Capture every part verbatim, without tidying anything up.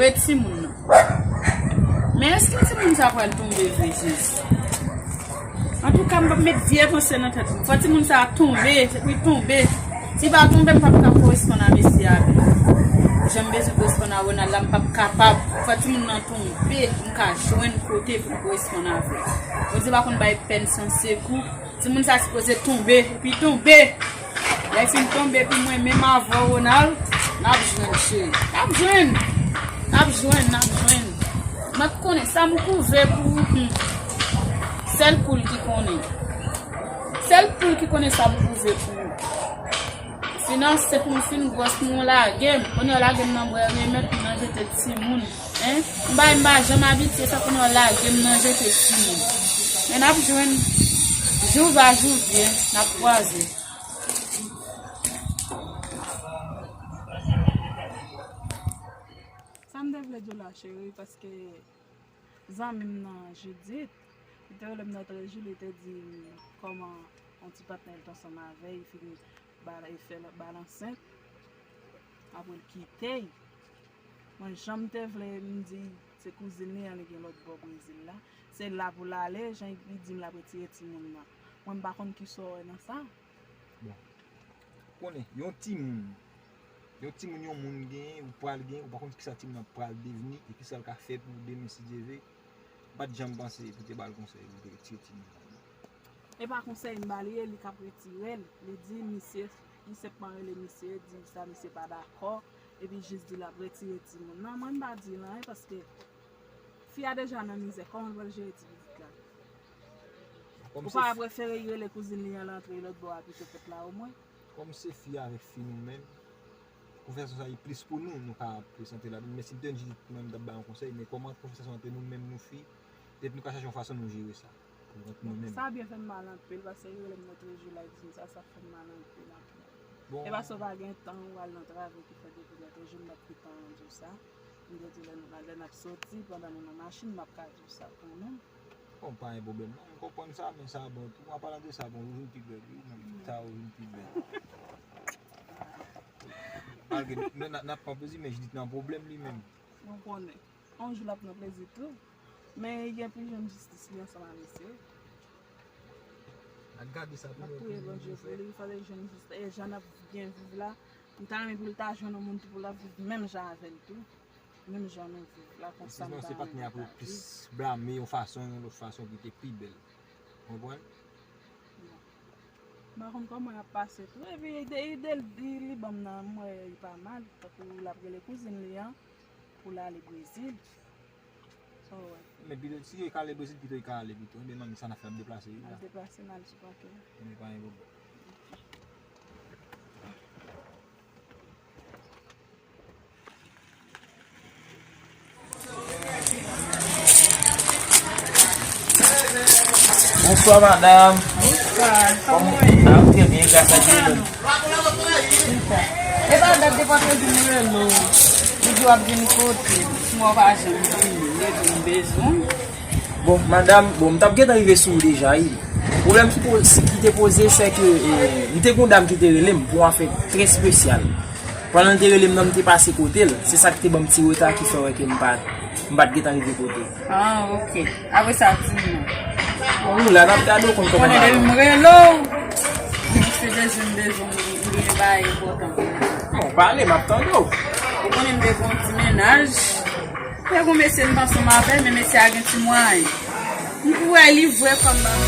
E timoun nan. Men èske timoun sa pral tonbe vre, Jezi? Antouka, m p ap met vye panse nan tèt mwen. Fò timoun sa tonbe, epi tonbe. Si pa tonbe, m p ap ka koresponn a mesye a byen. Jan m bezwen koresponn a Ronald la, m p ap kapab. Fò timoun nan tonbe pou m ka jwenn kote pou m koresponn avè l. Bondye pa konn bay pèn san sekou. Timoun sa sipoze tonbe, epi tonbe. Lè l fin tonbe, epi mwen menm avè w, Ronald, n ap jwenn, cheri. N ap jwenn. N ap jwenn, n ap jwenn. Mwen k konnen sa m kouve pou ou. Hmm. Sèl poul ki konnen. Sèl poul ki konnen sa m kouve pou ou. Finans, se pou m fin gwòs pou w lage m. Kounye a w lage m nan bwè remèd, m nan jete timoun. Hein? M pa, m pa janm abitye sa, kounye a w lage m nan jete timoun. Men n ap jwenn. Jou va, jou vyen, n ap kwaze. Sa m te vle di w la, cheri, paske zanmi m nan, Judith, li te rele m nan trèz jou, li te di m kòman yon ti patnè l te ansanm avè l, li fin ba, li fè l, ba l ansent, apre l kite l. Mwen, jan m te vle m di se kouzin li an, li gen lòt bò Brezil la. Se la pou l ale, jan li di m l ap retire timoun nan. Mwen, m pa konn kisa w wè nan sa. Bon. Ou konnen, yon timoun, yon timoun yon moun genyen, ou pral genyen, ou pa konn kisa timoun nan pral devni, e kisa l ka fè pou demen, si Dye vle. M pa t janm panse pou te ba l konsèy, pou te retire timoun nan. E pa konsèy m ba li ye, li k ap retire l. Li di misye, li senpman rele misye, di sa misye pa dakò, epi jis di l ap retire timoun nan. Mwen, m pa di l anyen, paske fi a deja nan mizè, kòman l pral jere ti pitit la? Ou pa prefere l rele kouzin li an, l antre lòt bò a pito fèt la omwen? Kòm se fi avèk fi nou menm, konvèsasyon sa a plis pou nou, nou ka prezante ladan l. Men si m te jis mwen, m t ap bay yon konsèy, men kòman konvèsasyon ant nou menm nou fi, petèt nou ka chache yon fason nou jere sa. Pou ant nou menm. Sa byen fè m mal anpil, paske li rele m nan trèz jou la, li di m sa, sa fè m mal anpil, anpil. Bon. E paske w pa gen tan, ou al nan travay ki fè depi nan trèz jou, m pa t gen tan di w sa. M te di lè nou, lè n ap soti, pandan nou nan machin, m ap ka di w sa kanmenm. Bon, pa gen pwoblèm non, m konprann sa, men sa bon tou. An palan de sa, bon, ou vin pi bèl, wi, nan ta ou vin pi bèl. Malgre, men n ap, n ap pran plezi, men Judith nan pwoblèm li menm. Mwen konnen. Yon jou l ap nan plezi tou. Men gen pi jwenn jistis li ansanm a mesye. N ap gade sa pou nou, pou nou fè. N ap priye Bondye pou li, fò l jwenn jistis. E jan n ap byen viv la, m ta renmen pou l ta jwenn yon moun tou pou l ap viv menm jan avè l tou. Menm jan nou viv la, konsa m ta renmen l ta viv. Sinon, se patnè a pou plis blame yon fason, yon lòt fason ki te pi bèl. Ou konprann? Bon. M pa konn kòman y ap pase tou. Epi ide, ide li, li ban m nan, m wè li pa mal. Tankou l ap rele kouzin li an pou l ale Brezil. Sa w wè? Men pito, si yo ka ale Brezil, pito yo ka ale pito. Ebyen, manmi, sa n ap fè, n ap deplase, wi, la. N ap deplase, n al sou pakè. Ebyen, pa gen pwoblèm. Bonswa, madanm. Bonswa, kòman w ye? Ah, m trè byen, gras a Dye. E pa dat depi w ap vin rele w, ou di w ap vin kote m, si w pa janm vini, epi m bezwen w. Bon, madanm, bon, m t ap gentan rive sou ou deja, wi. Pwoblèm ki po-, ki te poze, se ke, eh, m te gen yon dam ki te rele m pou yon afè trè espesyal. Pandan l te rele m nan, m te pase kote l. Se sa ki te ban m ti reta ki fè wè ke m pa, m pa t gentan rive kote l. Ah, ok. Apre sa, di m non. Bon, nou la, n ap gade w konn kòman. Konnen depi m rele w, se bezwen, m bezwen, m gen bagay enpòtan pou mwen. Bon, pale, m ap tande w. Ou konnen m te gen yon ti mennaj. Te gon mesye m t ansanm avè l, men mesye a gen ti mwayen. M tou wè li vre kòm nan.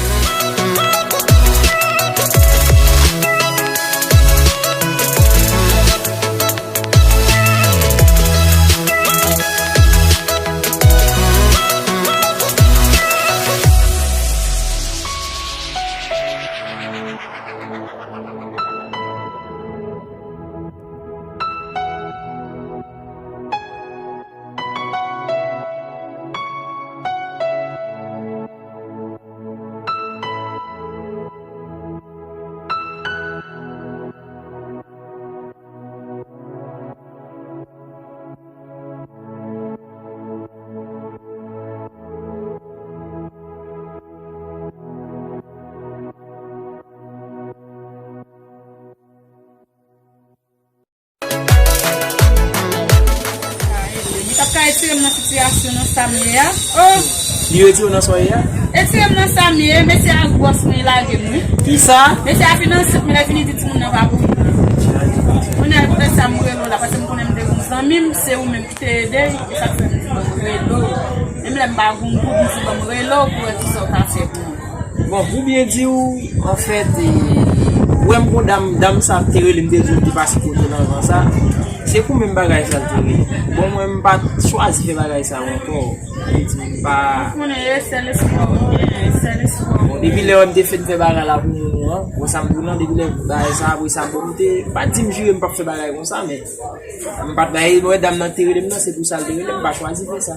Retire m nan sitiyasyon nan sa m ye a. Oh! Li retire w nan sa w ye a? Retire m nan sa m ye, mesye a gwòs mwen, li lage m, wi. Kisa? Mesye a vin ansent, men lè vini di timoun nan pa pou li. Kounye a, kote sa m rele w la, paske m konnen m te gon zanmi m, se ou menm ki te ede l, e sa k fè m di ban m rele w. Menm lè m pa gon goud, m di ban m rele w pou wè kisa w ka fè pou mwen. Bon, pou byen di w, anfèt, e, ou wè m gon dam, dam sa te rele m, te di m te pase kote l anvan sa. Se pou menm bagay sa l te rele. Bon, mwen, m pa t chwazi fè bagay sa ankò. Mwen di m pa. Ou konnen, e sèl espwa ou gen, e sèl espwa ou gen. Bon, depi lè m te fin fè bagay la pou moun an, bon, sa m di w lan, depi lè bagay sa, apre sa, bon, m te, m pa t di m jire m p ap fè bagay konsa, men m pa t bay, mwen, dam nan te rele m nan, se pou sa l te rele m, m pa chwazi fè sa.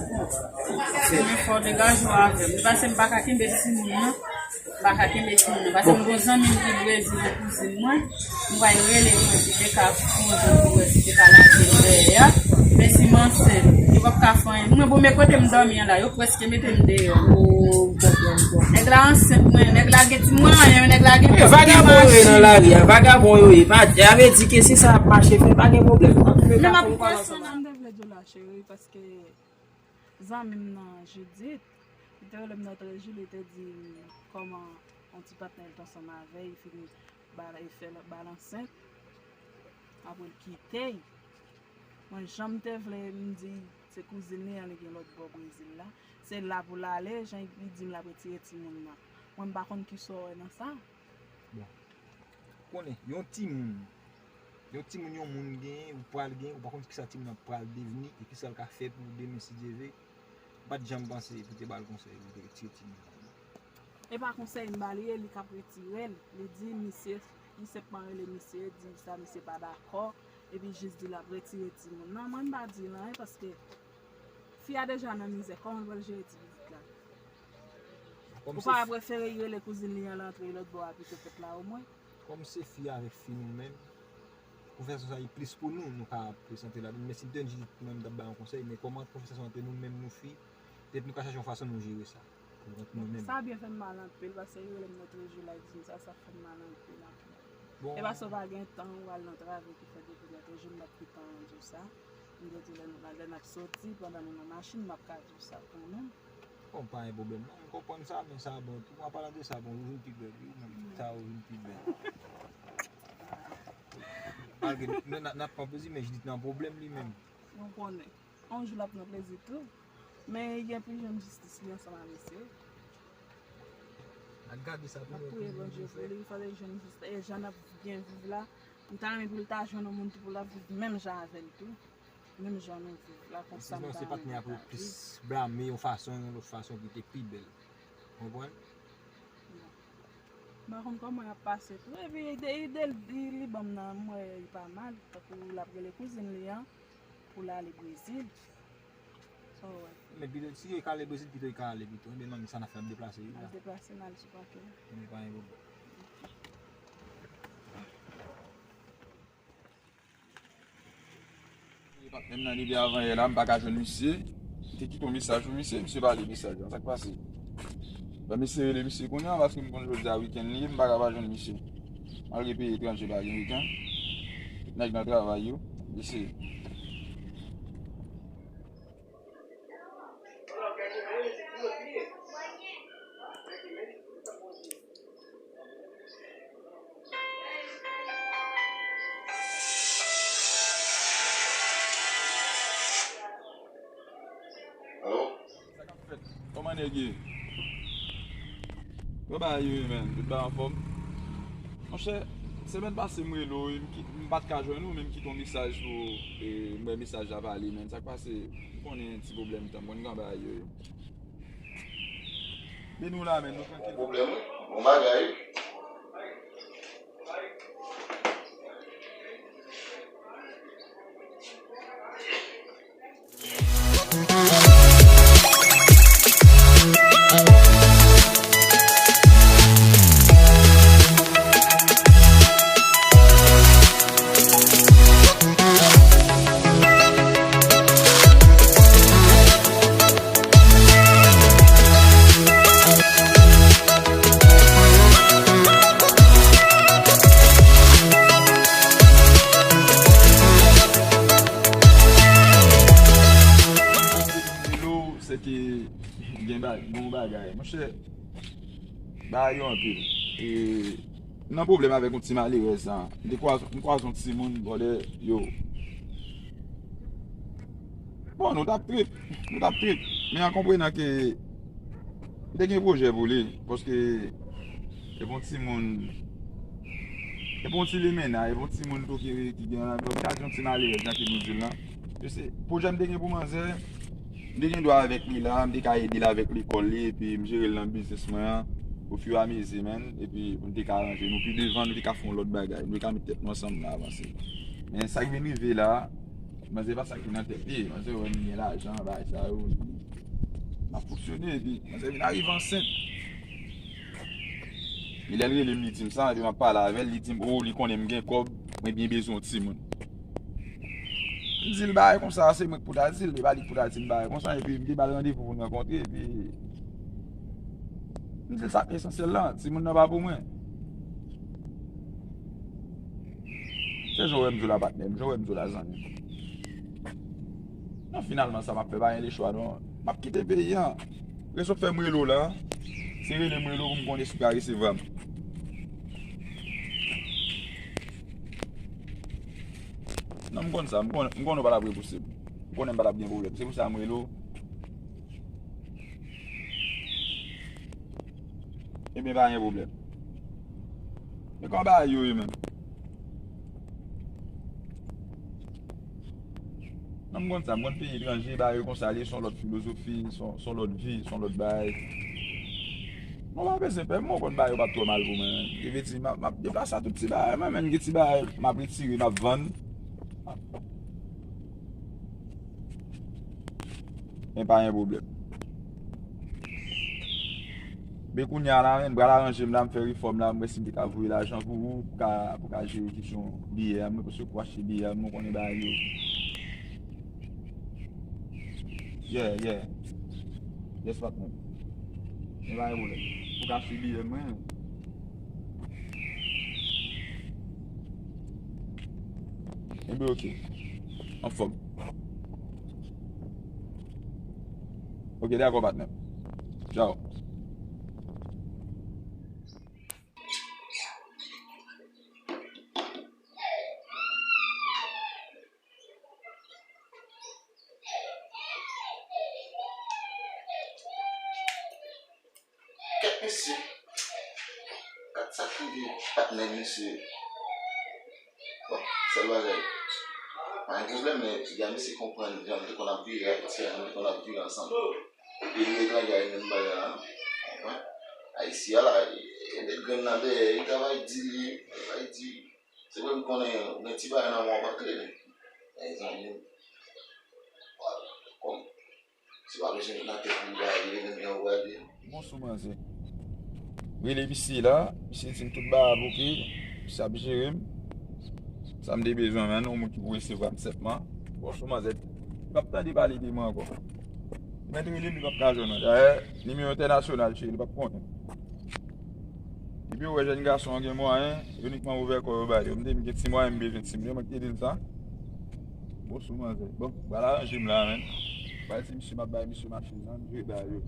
Mwen fò degaje w avè m. Li pase m pa ka kenbe timoun nan. M pa ka kenbe timoun nan. Paske m gon zanmi m ki Brezil, yon kouzin mwen. M pral rele pou li te ka fè yon jan pou wè si te ka lage l dèyè a. Men si m ansent, yo p ap ka fè anyen. Mwen, bon, men kote m dòmi an la, yo prèske mete m deyò. Oh, m konprann, m konprann. Nèg la ansent mwen, nèg la gen timoun, anyen, nèg la gen kòb, gen machin. Vagabon yo ye nan lari a, vagabon yo ye. Pa, sa vle di ke si sa ap mache, fè pa gen pwoblèm. Men m ap pase nan m te vle di w la, cheri, paske zanmi m nan, Judith, li te rele m nan trèz jou, li te di m kòman yon ti patnè l te ansanm avè l, li fin ba-, li fè l, ba l ansent, apre l kite l. Mwen, jan m te vle m di se kouzin li an, li gen lòt bò Brezil la, se la pou l ale, jan li di m l ap retire timoun nan. Mwen, m pa konn kisa w wè nan sa. Bon. Konnen, yon timoun, yon timoun yon moun genyen, ou pral genyen, ou pa konn kisa timoun nan pral devni, e kisa l ka fè pou ou demen, si Dye vle. M pa t janm panse pou te ba l konsèy, pou te retire timoun nan. E pa konsèy m ba li, e li k ap retire l. Li di misye, li senpman rele misye, di sa misye pa dakò, epi jis di l ap retire timoun nan. Mwen, m pa di l anyen, paske fi a deja nan mizè, kòman l pral jere ti pitit la? Ou pa prefere l rele kouzin li an, l antre lòt bò a pito fèt la omwen? Kòm se fi avèk fi nou menm, konvèsasyon sa a plis pou nou, nou ka prezante ladan l. Men si m te jwenn Judith, mwen, m t ap ba yon konsèy, men kòman konvèsasyon ant nou menm nou fi, petèt nou ka chache yon fason nou jere sa. Pou ant nou menm. Sa byen fè m mal anpil, paske li rele m nan trèz jou la, li di m sa, sa fè m mal anpil, anpil. Bon. E paske w pa gen tan, ou al nan travay ki fè depi nan trèz jou m t ap gentan di w sa. M te di lè n, lè n ap soti, pandan nou nan machin, m ap ka di w sa kanmenm. Bon, pa gen pwoblèm non, m konprann sa, men sa bon tou. An palan de sa, bon, ou vin pi bèl, wi, sa ou vin pi bèl. Malgre n, n, n ap pran plezi, men Judith nan pwoblèm li menm. Mwen konnen. Yon jou l ap nan plezi tou. Men li gen pou l jwenn jistis li ansanm ak mesye. Al gade sa pou nou, pou nou fè. L ap priye Bondye pou li, fò l jwenn jistis. E jan n ap byen viv la, m ta renmen pou l ta jwenn yon moun tou pou l ap viv menm jan avè l tou. Menm jan nou viv la, konsa m ta renmen pou l ta viv. Plis blame yon fason, yon lòt fason ki te pi bèl. Konprann? M pa konn kòman y ap pase tou. Epi ide, ide li, li ban m nan, m wè li pa mal. Tankou l ap rele kouzin li an pou l ale Brezil. Sa w wè? Men pito, si yo ka ale Brezil, pito yo ka ale pito. Ebyen, manmi, sa n ap fè, n ap deplase wi la. N ap deplase, n al sou pake. Ebyen, pa gen pwoblèm. Patnè m nan depi avan yè la, m pa ka jwenn misye. M te kite yon mesaj pou misye, misye pa li mesaj lan. Sa k pase? Ban m eseye rele misye kounye a, paske m konn jodi a wikenn li ye, m pa ka pa jwenn misye. Malgre peyi etranje pa gen wikenn, tout nèg nan travay yo, eseye. Alo? Sa k ap fèt? Kòman nèg ye? Kòman bagay yo ye, menn? Tout bagay anfòm? Monchè, semèn pase m rele w, m kit-, m pa t ka jwenn ou, men m kite yon mesaj pou ou, e, m wè mesaj la pa ale, menn. Sa k pase? M konnen ti pwoblèm tan, m konn kòman bagay yo ye. Men nou la, men nou trankil. Bon pwoblèm, wi. Bon bagay, wi. Bon bagay, monchè, bagay yo anpil. E, m nan pwoblèm avèk yon ti malerèz la. M te kwaze, m kwaze yon timoun, bòdè, yo. Bon, nou t ap trip, nou t ap trip. Men an konprenan ke m te gen pwojè pou li, paske e bon timoun, e bon ti limena, e bon timoun tou ki, ki gen nan lòt kay yon ti malerèz nan ki nou di l lan. Yo se pwojè m te gen pou manzè, m te gen dwa avèk li la, m te ka ede l avèk lekòl li, epi m jere l nan biznis mwen an, au fur et à mesure, man, epi nou te ka ranje nou pi devan, nou te ka fè yon lòt bagay, nou te ka met tèt nou ansanm nan avanse. Men sa k vin rive la, manzè pa sa ki nan tèt li, manzè wè m gen lajan, bagay sa yo, m ap fonksyone, epi manzè vin arive ansent. E lè l rele m, li di m sa, epi m ap pale avè l, li di m, o, li konnen m gen kòb, mwen byen bezwen yon timoun. M di l bagay konsa, se mwen k pou ta di l, e pa li k pou ta di m bagay konsa, epi m te ba l randevou pou n rankontre, epi m di l sa k esansyèl la, timoun nan pa pou mwen. Se jan w wè m di w la, patnè m, jan w wè m di w la, zanmi m. Non, finalman, sa m ap fè pa gen lechwa, non. M ap kite peyi a. Rezon k fè m rele w la, se rele m rele w pou m konnen si w ka resevwa m. Non, m konn sa, m konn, m konnen w pa t ap repouse m. M konnen m pa t ap gen pwoblèm. Se pou sa m rele w. Ebyen, pa gen pwoblèm. Men kòman bagay yo ye menm? Non, m konn sa, m konn peyi etranje, bagay yo konsa li ye, se yon lòt filozofi, se yon, se yon lòt vi, se yon lòt bagay. Mwen pa bezwen pè, mwen konn bagay yo p ap twò mal pou mwen. Ki vle di, m ap, m ap deplase a tout ti bagay mwen, menm gen ti bagay m ap retire, m ap vann. Men pa gen pwoblèm. Men kounye a la, menm, m pral aranje m la, m fè refòm la, m wè si m te ka voye lajan pou ou, pou ka, pou ka jere kesyon biyè a, mwen, paske pou achte biyè a, mwen konnen bagay yo. Yeah, yeah. Yes, patnè. Men pa gen pwoblèm. Pou ka achte biyè, mwen. Enben, oke. Anfòm. Oke, dakò, patnè. Tchao. Kèt mesye. Gad sa k rive patnè misye. Bon, sèl bagay. Pa gen pwoblèm, men piga misye konprann jan nou te konn ap vire Ayiti a, jan nou te konn ap vire ansanm. Peyi etranje a, e menm bagay la. Konprann? Ayisyen an la, e, e met grenn nan dèyè, e travay di li, travay di. Se vre m konnen ou gen ti bagay nan men w ap antre. Men zanmi m, kòm se pa bezwen nan tèt li bagay li menm jan ou gade. Bon sou manzè. Rele misye la, misye di m tout bagay ap oke, misye ap jere m. Sa m te bezwen, man, yon moun ki pou resevwa m senpman. Bon sou manzè. Li p ap tande pale de mwen ankò. Mèt rele m, li p ap ka jwenn mwen. Dayè, nimewo entènasyonal, cheri, li p ap konnen. Epi ou wè jèn gason an gen mwayen, inikman ouvè kò yo ba yo. M te di m gen ti mwayen, m bezwen timoun, e mwen ki te di l sa. Bon sou manzè. Bon, pral aranje m la, menn. Pral di misye m ap bay misye machin nan, m jwe ba yo.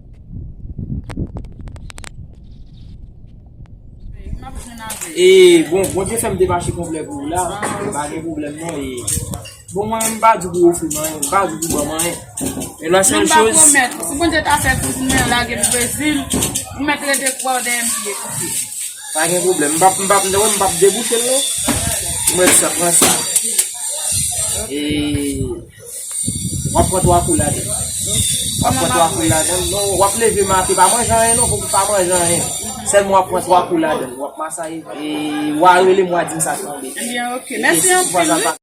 E bon, Bondye fè m te mache konplè pou ou la. Pa gen pwoblèm non. E bon, mwen menm m pa di pou ofri m anyen, m pa di pou ban m anyen. Men la sèl choz. Pwomèt, si Bondye ta fè pou mwen lage m Brezil, ou mèt rete kwè w dèyè m pye koupe. Pa gen pwoblèm. M p ap, m p ap, m p ap debouche l non. Mwen sa, pran sa. E w ap pran twa kou ladan l. W ap pran twa kou ladan l. Non, w ap leve maten, pa manje anyen non, fòk ou pa manje anyen. Sèlman w ap pran twa kou ladan l. W ap masaje vant. E w a rele m, w a di m sa k tonbe. Ebyen, oke. Mèsi anpil, wi.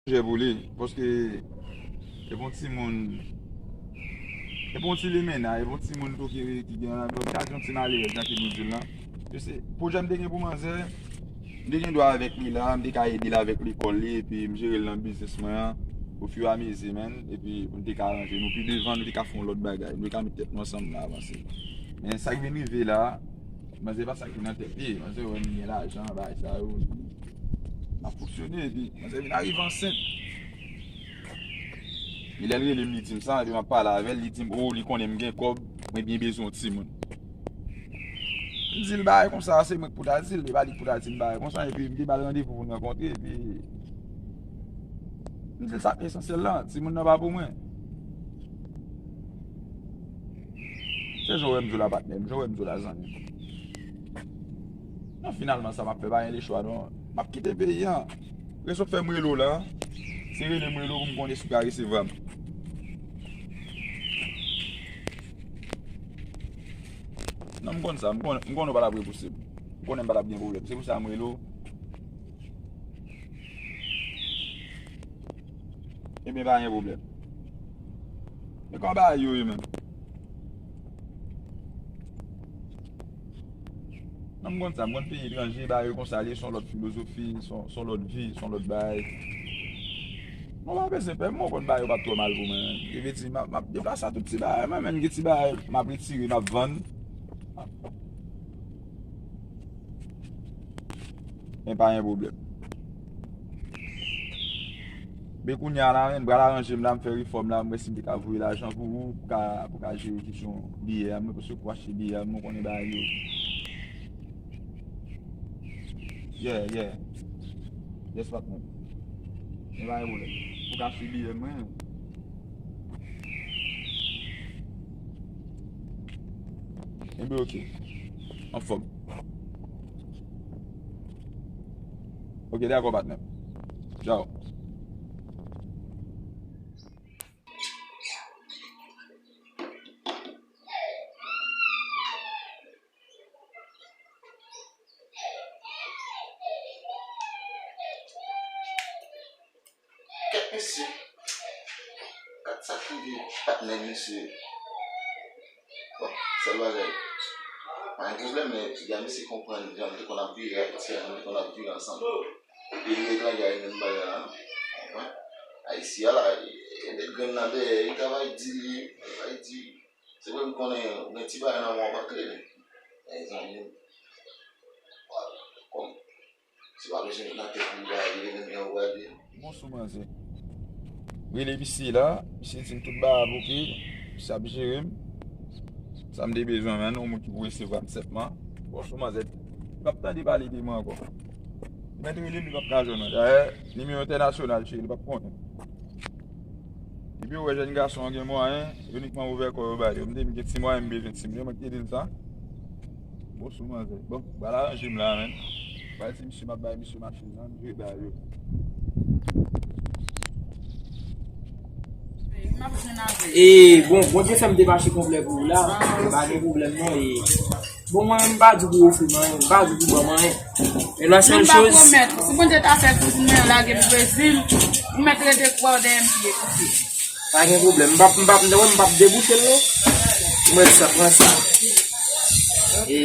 Pwojè pou li, paske e bon timoun, e bon ti limena, e bon timoun tou ki, ki gen nan lòt kay yon ti malerèz nan ki nou di l lan. Yo se pwojè m te gen pou manzè, m te gen dwa avèk li la, m te ka ede l avèk lekòl li, epi m jere l nan biznis mwen an, Ofiramezi, man, epi pou n te ka ranje nou pi devan, nou te ka fè yon lòt bagay, nou te ka met tèt nou ansanm, nou avanse. Men sa k vin rive la, manzè pa sa ki nan tèt li, manzè wè m gen lajan, bagay sa yo, m ap fonksyone, epi manzè vin arive ansent. E lè l rele m, li di m sa, epi m ap pale avè l, li di m, o, li konnen m gen kòb, mwen byen bezwen yon timoun. M di l bagay konsa, se mwen k pou ta di l, e pa li k pou ta di m bagay konsa, epi m te ba l randevou pou n rankontre, epi m di l sa k esansyèl la, timoun nan pa pou mwen. Se jan w wè m di w la, patnè m, jan w wè m di w la, zanmi m. Non, finalman, sa m ap fè pa gen lechwa, non. M ap kite peyi a. Rezon k fè m rele w la, se rele m rele w pou m konnen si w ka resevwa m. Non, m konn sa, m konn, m konnen w pa t ap repouse m. M konnen m pa t ap gen pwoblèm. Se pou sa m rele w. Ebyen, pa gen pwoblèm. Men kòman bagay yo ye menm? Non, m konn sa, m konn peyi etranje, bagay yo konsa, li se yon lòt filozofi, se yon, se yon lòt vi, se yon lòt bagay. Mwen pa bezwen pè, mwen konn bagay yo p ap twò mal pou mwen. Sa vle di, m ap, m ap deplase a tout ti bagay, mwen menm gen ti bagay, m ap retire, m ap vann. Men pa gen pwoblèm. Men kounye a la, men, m pral aranje m la, m fè refòm la, m wè si m te ka voye lajan pou ou, pou ka, pou ka jere kesyon biyè a, mwen, paske pou achte biyè a, mwen konnen bagay yo. Yeah, yeah. Yes, patnè. Men pa gen pwoblèm. Pou ka achte biyè, mwen. Enben, oke. Anfòm. Oke, dakò, patnè. Ciao. Kèt mesye. Gad sa k rive patnè misye. Bon, sèl bagay. Pa gen pwoblèm, men piga misye konprann jan nou te konn ap vire ak ti a, nou te konn ap vire ansanm. Peyi etranje a, e menm bagay la, non? Konprann? Ayisyen an la, e, e met grenn nan dèyè, e travay di li, travay di. Se vre m konnen ou gen ti bagay nan men w ap antre, men zanmi m. Wala, kòm si w pa bezwen met nan tèt ou bagay yo, e menm jan ou gade. Bon sou manzè. Rele misye la, misye di m tout bagay ap oke, misye ap jere m. Sa m te bezwen, man, yon moun ki pou resevwa m senpman. Bon sou manzè. Li p ap tande pale de mwen ankò. Li mèt rele m, li p ap ka jwenn mwen. Dayè, nimewo entènasyonal, cheri, li p ap konnen. Depi yo wè jèn gason an gen mwayen, yo inikman ouvè kò yo ba yo. M di, m gen ti mwayen, m bezwen timoun, yo mwen ki te di l sa. Bon, sou manzè. Bon, ba l aranje m la, menn. Ba l di misye, m ap bay misye machin nan, m dwe ba yo. E, bon, Bondye fè m te mache konplè pou ou la. Pa gen pwoblèm, non, e. Bon, mwen, m pa di pou ofri m anyen, m pa di pou ban m anyen. Men la sèl choz. Mwen pa pwomèt. Si Bondye ta fè pou mwen lage m Brezil, ou mèt rete kwa w dèyè m pye koute. Pa gen pwoblèm. M p ap, m p ap, m p ap debouche l, non. Ou mèt sa, pran sa. E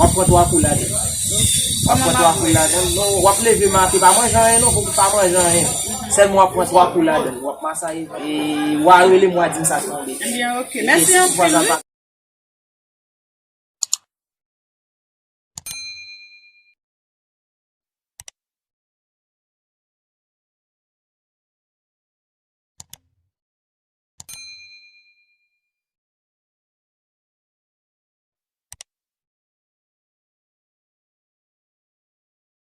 w ap pran twa kou ladan l. W ap pran twa kou ladan l. Non, w ap leve maten, pa manje anyen, non, fòk ou pa manje anyen. Sèlman w ap pran twa kou ladan l. W ap masaje. E w a rele m, w a di m sa k tonbe. Ebyen, oke. Mèsi anpil, wi.